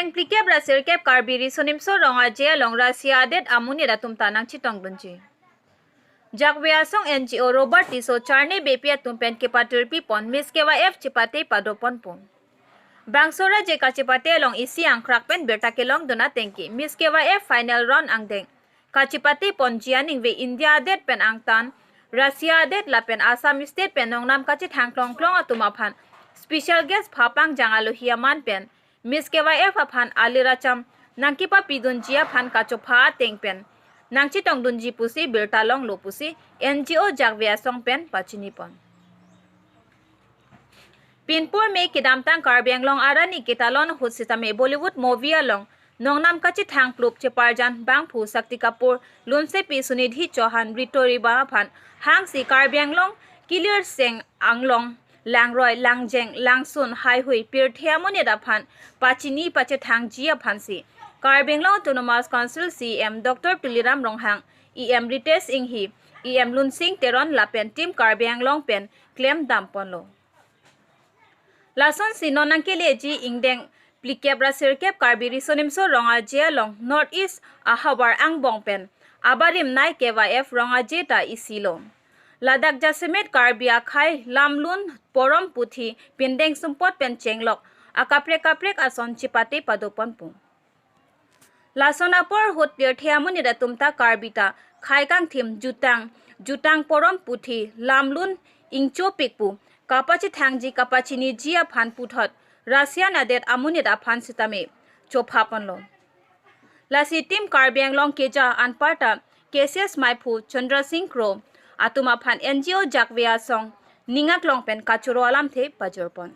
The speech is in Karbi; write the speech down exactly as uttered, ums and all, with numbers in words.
Plikep ra sirkep Karbi Riso Nimso Rong Aje along Russia adet amonit atum ta nangchetongdunji. Jakve asong N G O Robert Tisso charne bepi atum pen kepatirpi pon Miss K Y F chepate padopon pon. Bangso raje kachepate along isi angkrak pen birta kelongdun ateng ke Miss K Y F final round angdeng kachepate ponji aningve India adet pen angtan Russia adet lapen Assam state pen nongnam kachethang klongklong atum aphan special guest phapangjang alohi aman pen Miss K Y F aphan aliracham nangkepapidunji aphan kachopha ateng pen nangchetongdunji pusi birta longlo pusi N G O Jakve asong pen pachini pon. Pinpur me kedamtang Karbi Anglong arani ketalon ahut sitame Bollywood movie along nongnam kachethang plup cheparjan bangphu Shakti Kapoor lunsepi Sunidhi Chauhan Rito Riba aphan hangsi Karbi Anglong kilir seng anglong langroi langjeng langsun haihui pirthe amonit aphan pachini pachethangji aphansi Karbi Anglong Autonomous Council C E M Doctor Tuliram Ronghang, E M Ritesh Enghi, E M Lunsing Teron lapen Team Karbi Anglong pen klemdam ponlo. Lasonsi non nangkeleji ingdeng plikep ra sirkep Karbi Riso Nimso Rong Aje along North East ahavar angbong pen abarim nai K Y F Rong Aje ta isilo. Ladak jasemet Karbi akhei lamlun porom puthi pindeng sumpot pen chenglok akaprek kaprek ason chepate padopon pon. Lason apor ahut pirthe amonit atum ta Karbi ta khei kangthim jutang jutang porom puthi lamlun ingchopik pu kapachethangji kapachiniji aphan puthot Russian adet amonit aphan sitame chopha ponlo. Lasi Team Karbi Anglong keja anparta K C S maiphu Chandra Singh Kro atum aphan N G O Jakve asong ning aklong pen kachoro alamthe pajor pon.